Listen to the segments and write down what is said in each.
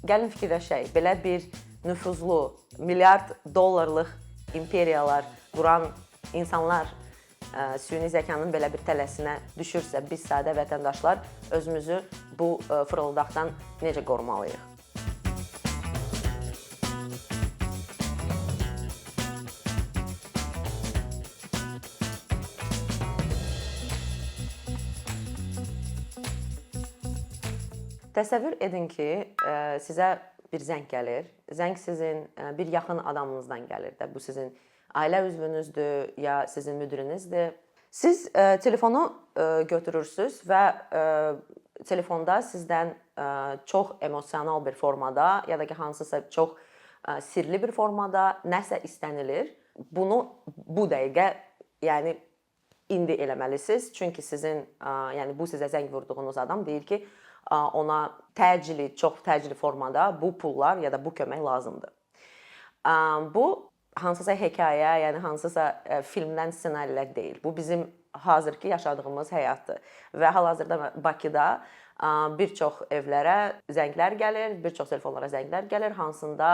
Gəlin fikirləşək. Belə bir nüfuzlu, milyard dollarlıq imperiyalar quran insanlar süni zəkanın belə bir tələsinə düşürsə, biz sadə vətəndaşlar özümüzü bu fırıldaqdan necə qorumalıyıq? Təsəvvür edin ki, sizə bir zəng gəlir. Zəng sizin bir yaxın adamınızdan gəlir də. Bu sizin ailə üzvünüzdür, ya sizin müdirinizdir. Siz telefonu götürürsüz və telefonda sizdən çox emosional bir formada ya da ki hansısa çox sirli bir formada nəsə istənilir. Bunu bu dəqiqə, yəni indi eləməlisiniz. Çünki sizin, yəni bu sizə zəng vurduğunuz adam deyir ki, ona təcili, çox təcili formada bu pullar ya da bu kömək lazımdır. Bu hansısa hekayə, yəni hansısa filmdən ssenarilər deyil. Bu bizim hazırki yaşadığımız həyatdır. Və hal-hazırda Bakıda bir çox evlərə zənglər gəlir, bir çox telefonlara zənglər gəlir, hansında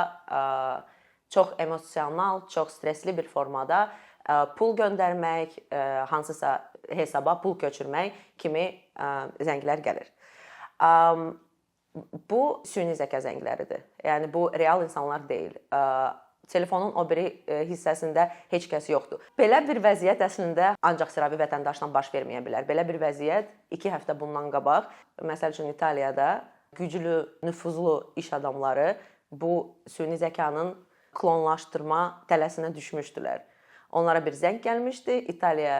çox emosional, çox stressli bir formada pul göndərmək, hansısa hesaba pul köçürmək kimi zənglər gəlir. Bu süni zəka zəngləridir. Yəni bu real insanlar deyil. Telefonun o biri hissəsində heç kəs yoxdur. Belə bir vəziyyət əslində ancaq sıravi vətəndaşla baş verməyə bilər. Belə bir vəziyyət 2 həftə bundan qabaq, məsəl üçün İtaliyada güclü, nüfuzlu iş adamları bu süni zəkanın klonlaşdırma tələsinə düşmüşdülər. Onlara bir zəng gəlmişdi İtaliya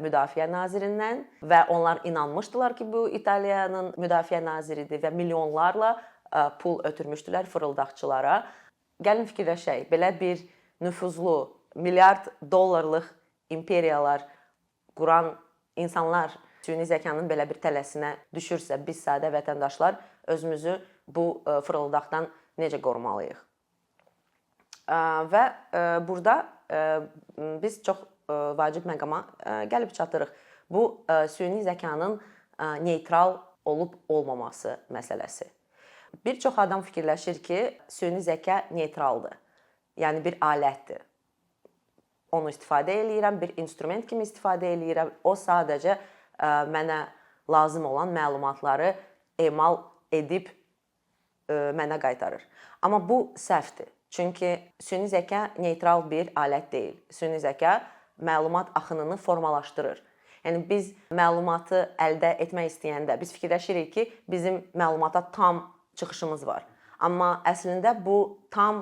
Müdafiə Nazirindən və onlar inanmışdılar ki, bu İtaliyanın Müdafiə Naziridir və milyonlarla pul ötürmüşdülər fırıldaqçılara. Gəlin fikirləşək. Belə bir nüfuzlu, milyard dollarlıq imperiyalar quran insanlar süni zəkanın belə bir tələsinə düşürsə, biz sadə vətəndaşlar özümüzü bu fırıldaqdan necə qorumalıyıq? Və burada biz çox vacib məqama gəlib çatırıq. Bu süni zəkanın neytral olub olmaması məsələsi. Bir çox adam fikirləşir ki, süni zəka neytraldır. Yəni bir alətdir. Onu istifadə eləyirəm, bir instrument kimi istifadə eləyirəm. O sadəcə mənə lazım olan məlumatları emal edib mənə qaytarır. Amma bu səhvdir. Çünki süni zəka neytral bir alət deyil. Süni zəka məlumat axınını formalaşdırır. Yəni biz məlumatı əldə etmək istəyəndə biz fikirləşirik ki, bizim məlumata tam çıxışımız var. Amma əslində bu tam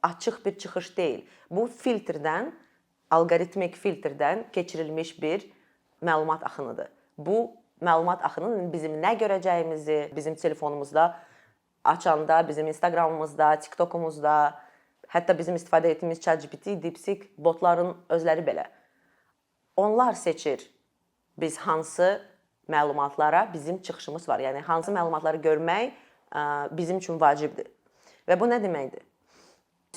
açıq bir çıxış deyil. Bu filtrdən, alqoritmik filtrdən keçirilmiş bir məlumat axınıdır. Bu məlumat axınının bizim nə görəcəyimizi, bizim telefonumuzda açanda, bizim Instagramımızda, TikTokumuzda, hətta bizim istifadə etdiyimiz ChatGPT, DeepSeek botların özləri belə. Onlar seçir biz hansı məlumatlara bizim çıxışımız var. Yəni hansı məlumatları görmək bizim üçün vacibdir. Və bu nə deməkdir?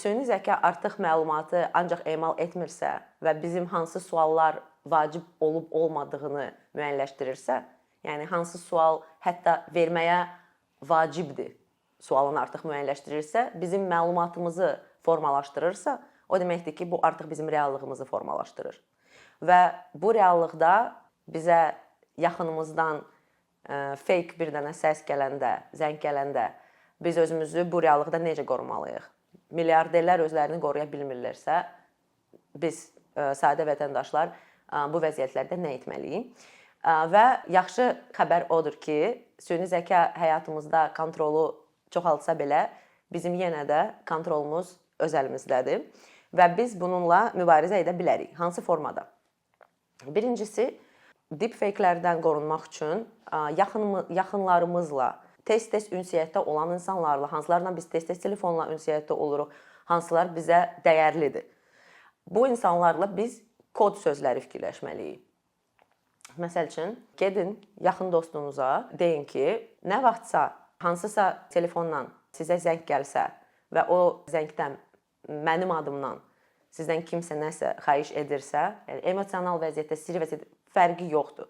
Süni zəka artıq məlumatı ancaq emal etmirsə və bizim hansı suallar vacib olub olmadığını müəyyənləşdirirsə, yəni hansı sual hətta verməyə vacibdir sualını artıq müəyyənləşdirirsə, bizim məlumatımızı formalaşdırırsa, o deməkdir ki, bu artıq bizim reallığımızı formalaşdırır. Və bu reallıqda bizə yaxınımızdan fake bir dənə səs gələndə, zəng gələndə biz özümüzü bu reallıqda necə qorumalıyıq? Milyarderlər özlərini qoruya bilmirlərsə, biz sadə vətəndaşlar bu vəziyyətlərdə nə etməliyik? Və yaxşı xəbər odur ki, süni zəka həyatımızda kontrolu çoxaltsa belə, bizim yenə də kontrolumuz öz əlimizdədir və biz bununla mübarizə edə bilərik. Hansı formada? Birincisi, deepfake-lərdən qorunmaq üçün yaxınlarımızla, tez-tez ünsiyyətdə olan insanlarla, hansılarla biz tez-tez telefonla ünsiyyətdə oluruq, hansılar bizə dəyərlidir. Bu insanlarla biz kod sözləri fikirləşməliyik. Məsəl üçün, gedin yaxın dostunuza deyin ki, nə vaxtsa hansısa telefonla sizə zəng gəlsə və o zəngdən mənim adımdan sizdən kimsə nəsə xahiş edirsə, yəni emosional vəziyyətdə, sirri vəziyyətdə fərqi yoxdur.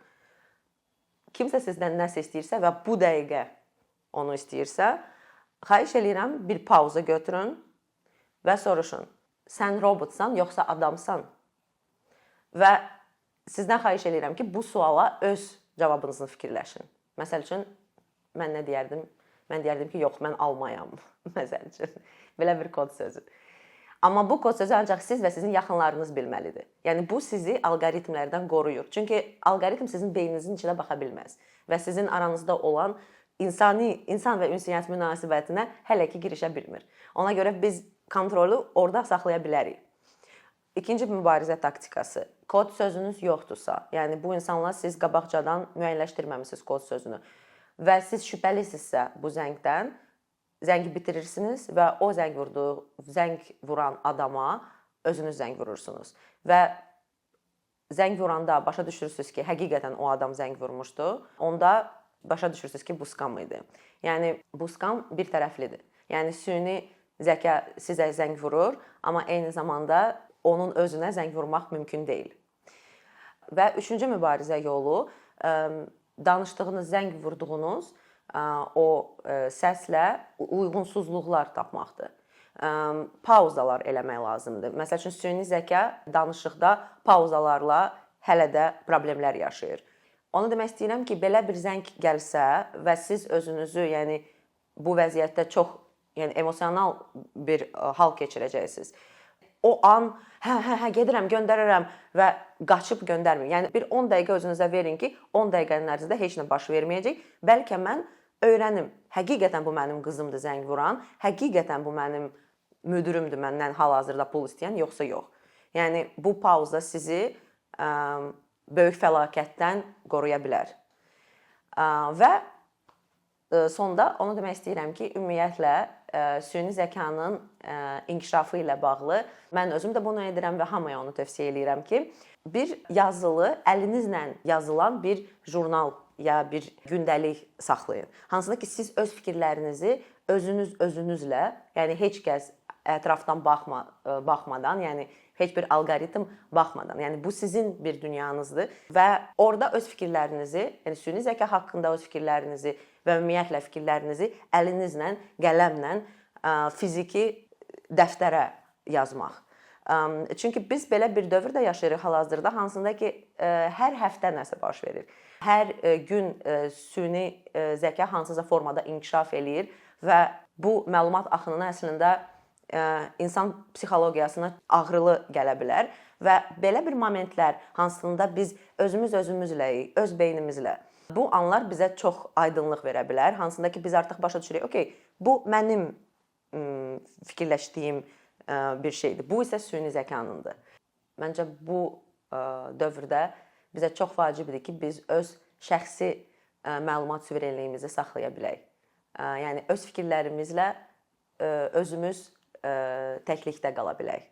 Kimsə sizdən nəsə istəyirsə və bu dəqiqə onu istəyirsə, Xahiş eləyirəm, bir pauza götürün və soruşun: "Sən robotsan yoxsa adamsan?" Və sizdən xahiş eləyirəm ki, bu suala öz cavabınızı fikirləşin. Məsəl üçün mən nə deyərdim? Mən deyərdim ki, yox, mən almayam. Məsəl üçün belə bir kod sözü. Amma bu kod sözü ancaq siz və sizin yaxınlarınız bilməlidir. Yəni bu sizi alqoritmlərdən qoruyur. Çünki alqoritm sizin beyninizin içinə baxa bilməz və sizin aranızda olan insani, insan və ünsiyyət münasibətinə hələ ki girişə bilmir. Ona görə biz kontrolu orada saxlaya bilərik. İkinci mübarizə taktikası. Kod sözünüz yoxdursa, yəni bu insanla siz qabaqcadan müəyyənləşdirməmisiniz kod sözünü və siz şübhəlisinizsə bu zəngdən, zəngi bitirirsiniz və o zəng vuran adama özünüz zəng vurursunuz. Və zəng vuranda başa düşürsüz ki, həqiqətən o adam zəng vurmuşdu. Onda başa düşürsüz ki, bu skam idi. Yəni bu skam bir tərəflidir. Yəni süni zəka sizə zəng vurur, amma eyni zamanda onun özünə zəng vurmaq mümkün deyil. Və üçüncü mübarizə yolu danışdığınız, zəng vurduğunuz o səslə uyğunsuzluqlar tapmaqdır. Pauzalar eləmək lazımdır. Məsəl üçün süni zəka danışıqda pauzalarla hələ də problemlər yaşayır. Onu demək istəyirəm ki, belə bir zəng gəlsə və siz özünüzü, yəni bu vəziyyətdə çox, yəni emosional bir hal keçirəcəksiniz. O an hə, gedirəm, göndərirəm və qaçıb göndərməyin. Yəni bir 10 dəqiqə özünüzə verin ki, 10 dəqiqənin ərzində heç nə baş verməyəcək. Bəlkə mən öyrənim. Həqiqətən bu mənim qızımdır zəng vuran, həqiqətən bu mənim müdürümdür məndən hal-hazırda pul istəyən, yoxsa yox. Yəni bu pauza sizi böyük fəlakətdən qoruya bilər. Və sonda onu demək istəyirəm ki, ümumiyyətlə süni zəkanın inkişafı ilə bağlı mən özüm də bunu edirəm və hamıya onu tövsiyə eləyirəm ki, bir yazılı, əlinizlə yazılan bir jurnal ya bir gündəlik saxlayın. Hansında ki siz öz fikirlərinizi özünüz özünüzlə, yəni heç kəs ətrafdan baxmadan, yəni heç bir alqoritm baxmadan, yəni bu sizin bir dünyanızdır və orada öz fikirlərinizi, yəni süni zəka haqqında öz fikirlərinizi və ümumiyyətlə fikirlərinizi əlinizlə, qələmlə fiziki dəftərə yazmaq. Çünki biz belə bir dövrdə yaşayırıq hal-hazırda, hansında ki hər həftə nəsə baş verir. Hər gün süni zəka hansısa formada inkişaf eləyir və bu məlumat axınına əslində insan psixologiyasına ağrılı gələ bilər və belə bir momentlər hansında biz özümüz özümüzləyik, öz beynimizlə. Bu anlar bizə çox aydınlıq verə bilər, hansında ki biz artıq başa düşürük, okey, bu mənim fikirləşdiyim bir şeydir. Bu isə süni zəkanındır. Məncə bu dövrdə bizə çox vacibdir ki, biz öz şəxsi məlumat suverenliyimizi saxlaya bilək. Yəni öz fikirlərimizlə özümüz təklikdə qala bilək.